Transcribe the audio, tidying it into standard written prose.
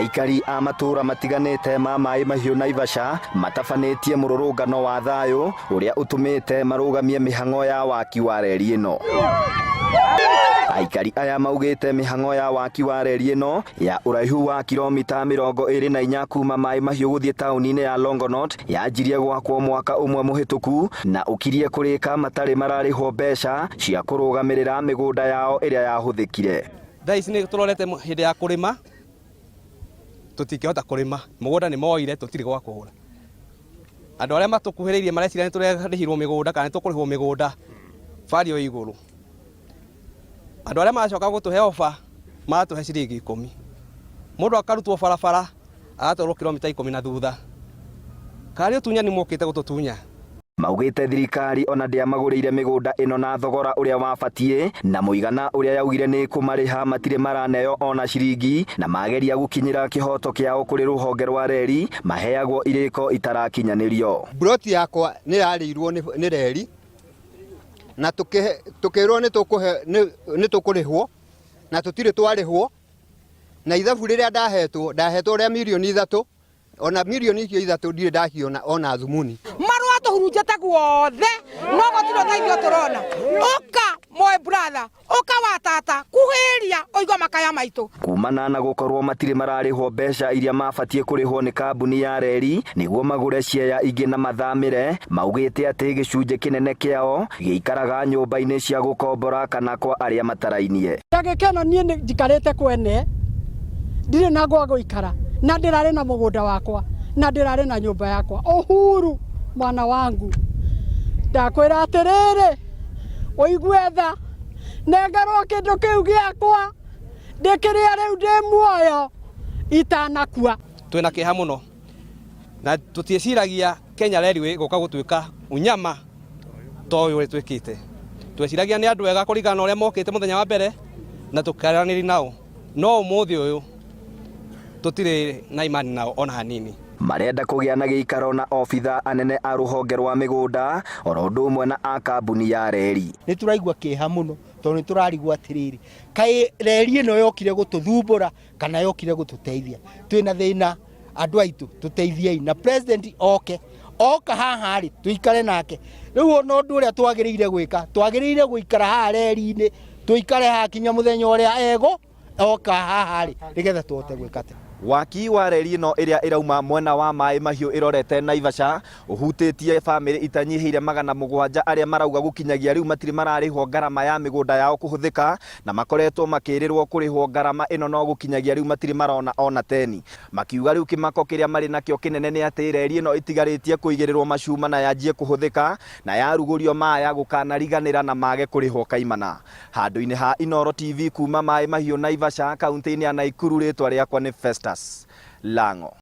Aikari a matũũra matiganĩte ma Maĩ Mahiũ Naivasha matabanĩtie mũrũrũngano wa thayũ ũrĩa ũtũmĩte marũgamie mĩhang'o ya waki wa reri ĩno. Aikari aya maugĩte mĩhang'o ya waki wa reri ĩno ya ũraihu wa kilomita 24 kuma Maĩ Mahiũ gũthiĩ taũni-inĩ ya Longonot yanjirie gwakwo mwaka ũmwe mũhĩtũku na ũkirie kũrĩka matarĩ mararĩhwo mbeca cia kũrũgamĩrĩra mĩgũnda yao ĩrĩa yahũthĩkire. Thaa ici nĩ tũrorete hĩndĩ ya kũrĩma, tũtingĩhota kũrĩma, mũgũnda nĩ moire, tũtirĩ gwa kũhũra. Andũ arĩa matũkuhĩrĩirie mareciria nĩ tũrarĩhirwo mĩgũnda kana nĩ tũkũrĩhwo mĩgũnda bario igũrũ. Andũ arĩa maracoka gũtũhe oba maratũhe ciringi 10. Mũndũ akarutwo barabara agatwarwo kilomita 10 na thutha. Karĩ ũtunyani mokĩte gũtũtunya. Maugĩte thirikari ona ndĩamagũrĩire mĩgũnda ĩno na thogora ũrĩa wabatiĩ na mũigana ũrĩa yaugire nĩ kũmarĩha matirĩ maraneo ona ciringi na mageria gũkinyĩra kĩhoto kĩao kũrĩ rũhonge rwa reri maheagwo irĩko itarakinyanĩrio. Mburoti yakwa nĩ yarĩirwo nĩ reri na tũkĩrwo nĩ tũkũrĩhwo na tũtirĩ twarĩhwo, na ithabu rĩrĩa ndahetwo, ndahetwo rĩa mirioni 3, ona mirioni icio 3 ndirĩ ndaciona ona thumuni. Marũa tũhurunjĩte guothe no gũtirĩ ũteithio tũrona. Ũka my brother, ũka wa tata, kuhĩrĩria ũigua makaya maitũ. Kumana na gũkorwo matirĩ mararĩhwo mbeca iria mabatiĩ kũrĩhwo nĩ kambuni ya reri nĩguo magũre ciea ingĩ na mathamĩre, maugĩte atĩ gĩcunjĩ kĩnene kĩao gĩikaraga nyũmba-inĩ cia gũkombora kana kwa arĩa matarainie. Ndagĩka ĩno niĩ nĩ njikarĩte kwene, ndirĩ na gwa gũikara, na ndĩrarĩ na mũgũnda wakwa na ndĩrarĩ na nyũmba yakwa. Uhuru mwana wangu, ndakwĩra atĩrĩrĩ, ũigue tha, nengerwo kĩndũ kĩu gĩakwa ndĩkĩrĩa rĩu ndĩ muoyo itanakua. Twĩna kĩeha mũno na tũtiĩciragia Kenya Railway gũka gũtuĩka unyama ta ũyũ ũrĩa twĩkĩte. Tweciragia nĩ andũ ega kũringana na ũrĩa mokĩte mũthenya wa mbere na tũkaranĩria nao, no ũmũthĩ ũyũ tũtirĩ na imani nao ona hanini. Marenda kũgĩa na gĩikaro na obitha anene a rũhonge rwa mĩgũnda oro ũndũ ũmwe na a kambuni ya reri. Nĩ tũraigua kĩeha mũno tondũ nĩ tũrarigwo atĩrĩrĩ, kaĩ reri ĩno yokire gũtũthumbũra kana yokire gũtũteithia? Twĩna thĩna andũ aitũ, tũteithiei na president oke oka haha rĩ, tũikare nake. Rĩu ona ũndũ ũrĩa twagĩrĩire gwĩka, twagĩrĩire gũikara haha reri-inĩ, tũikare haha kinya mũthenya ũrĩa ego oka haha rĩ, nĩgetha tũhote gwĩka atĩ. Waki wa reri ĩno ĩrĩa ĩrauma mwena wa Maĩ Mahiũ ĩrorete Naivasha ũhutĩtie bamĩrĩ itanyihĩire 700 arĩa marauga gũkinyagia rĩu matirĩ mararĩhwo ngarama ya mĩgũnda yao kũhũthĩka na makoretwo makĩrĩrwo kũrĩhwo ngarama ĩno no gũkinyagia rĩu matirĩ marona ona teni. Makiuga rĩu kĩmako kĩrĩa marĩ nakĩo kĩnene nĩ atĩ reri ĩno ĩtigarĩtie kũigĩrĩrwo macuma na yanjie kũhũthĩka na yarugũrio maya gũkanariganĩra na mage kũrĩhwo kaimana. Handũ-inĩ ha Inooro TV kuma Maĩ Mahiũ Naivasha kaunti-inĩ ya Naikuru, rĩtwa rĩakwa nĩ Festus Lang'o.